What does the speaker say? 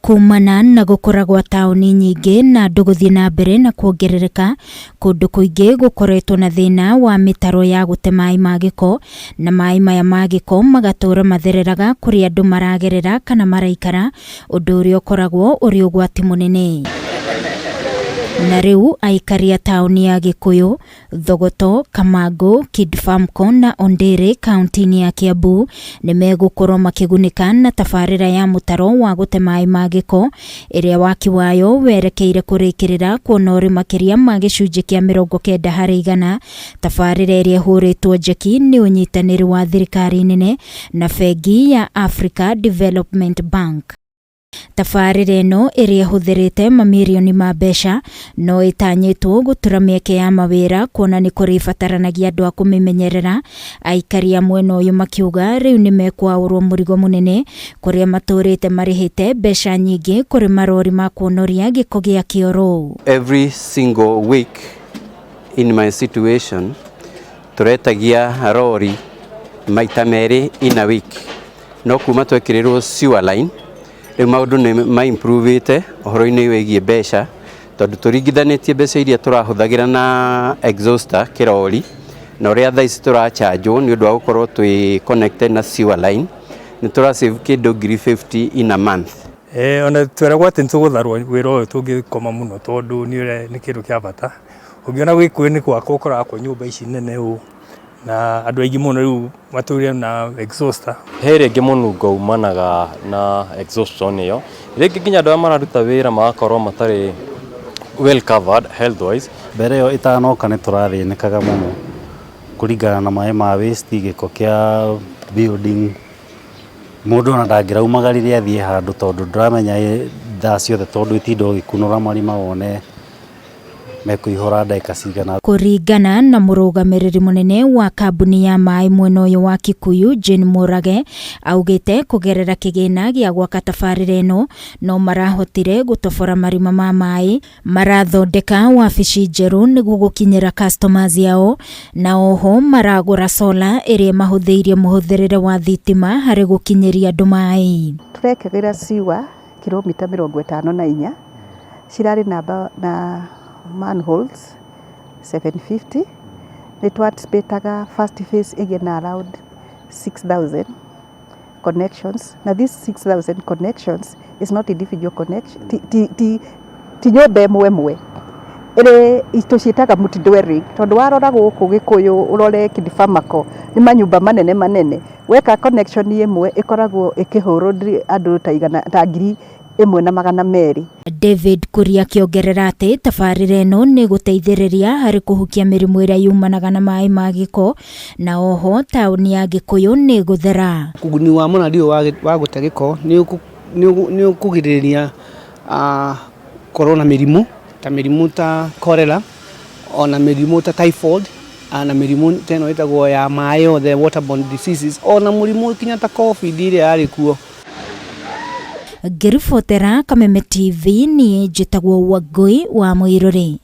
Kumana na gũkũra gwa taũni nyingĩ na andũ gũthiĩ na mbere na kuongerereka, kũndũ kũingĩ gũkoretwo na thĩna wa mĩtaro ya gũte maĩ ma gĩko, na maĩ maya ma gĩko magatũra mathereraga kũrĩa andũ maragerera kana maraikara, ũndũ ũrĩa ũkoragwo ũrĩ ũgwati mũnene. Na rĩu aikari a taũni ya Gĩkũyũ Thogoto, Kamangũ, Kidfamco na Ondiri kaunti-inĩ ya Kiambu nĩ megũkorwo makĩgunĩka na tabarĩra ya mũtaro wa gũte maĩ ma gĩko ĩrĩa waki wayo werekeire kũrĩkĩrĩra kuona ũrĩ makĩria ma gĩcunjĩ kĩa 90%. Tabarĩra ĩrĩa ĩhũrĩtwo njeki nĩ ũnyitanĩri wa thirikari nene na bengi ya Africa Development Bank. Tabarĩra ĩno ĩrĩa ĩhũthĩrĩte mamirioni ma mbeca no ĩtanyĩtwo gũtura mĩeke ya mawĩra kuona nĩ kũrĩbataranagia andũ a kũmĩmenyerera, aikari a mwena ũyũ makiuga rĩu nĩ mekwaũrwo mũrigo mũnene kũrĩa matũrĩte marĩhĩte mbeca nyingĩ kũrĩ marori ma kuonoria gĩko gĩa kĩoro. Every single week in my situation tũretagia rori maita merĩ in a week. No kuma twekĩrĩrwo sewer line rĩu maũndũ nĩ ma improve-ĩte ũhoro-inĩ wĩgiĩ mbeca tondũ tũringithanĩtie mbeca iria tũrahũthagĩra na exhauster kĩrori na ũrĩa thaa ici tũrachanjwo nĩ ũndũ wa gũkorwo twĩ connected na sewer line nĩ tũra save kĩndũ ngiri 50 in a month. Ona tweragwo atĩ nĩ tũgũtharwo wĩra ũyũ tũngĩkoma mũno tondũ nĩ kĩndũ kĩa bata. Ũngĩona Gĩkũyũ nĩ gwakwo kũrakwo nyũmba ici nene ũũ na andũ aingĩ mũno rĩu matũire na exhauster. He rĩngĩ mũnungo umanaga na exhaustion ĩyo, rĩngĩ nginya andũ arĩa mararuta wĩra magakorwo matarĩ well covered health wise. Mbere ĩyo ĩtanoka nĩ tũrathĩnĩkaga mũno kũringana na maĩ ma waste, gĩko kĩa building. Mũndũ ona ndangĩraumagarire athiĩ handũ tondũ ndũramenya thaa ciothe tondũ ĩtinda ũgĩkunũra marima wone mekũihũra ndagĩka cigana. Kũringana na mũrũgamĩrĩri mũnene wa kambuni ya maĩ mwena ũyũ wa Kikuyu Jane Mũrage, augĩte kũgerera kĩgĩna gĩa gwaka tabarĩra ĩno no marahotire gũtobora marima ma maĩ, marathondeka wabici njerũ nĩguo gũkinyĩra customers yao, na oho maragũra solar ĩrĩa ĩmahũthĩirie mũhũthĩrĩre wa thitima harĩ gũkinyĩria andũ maĩ. Tũrekĩrĩra sewer kilomita 54 cirarĩ namba na manholes 750. Nĩ twanticipataga first phase ĩgĩe na around 6000 connections, na this 6000 connections is not individual connection, ti, ti, ti, ti nyũmba ĩmwe ĩmwe ĩrĩ, tũciĩtaga multi dwelling, tondũ warora gũkũ Gĩkũyũ ũrore Kidifamako nĩ manyũmba manene manene. Weka connection ĩmwe ĩkoragwo ĩkĩhũrwo andũ ta igana ta 1200. David Kuria akĩongerera atĩ tabarĩra ĩno nĩ ĩgũteithĩrĩria harĩ kũhukia mĩrimũ ĩrĩa yumanaga na maĩ ma gĩko, na oho taũni ya Gĩkũyũ nĩ ĩgũthera. Ũguni wa mũrandi ũyũ wa gũte gĩko nĩ ũkũgirĩrĩria korwo na mĩrimũ ta mĩrimũ ta cholera, ona mĩrimũ ta typhoid, na mĩrimũ ta ĩno ĩtagwo ya maĩ yothe, waterborne diseases, ona mũrimũ kinya ta COVID ĩrĩa yarĩ kuo. Ngĩribotera Kameme TV, niĩ njĩtagwo Wangũi wa Mũirũrĩ.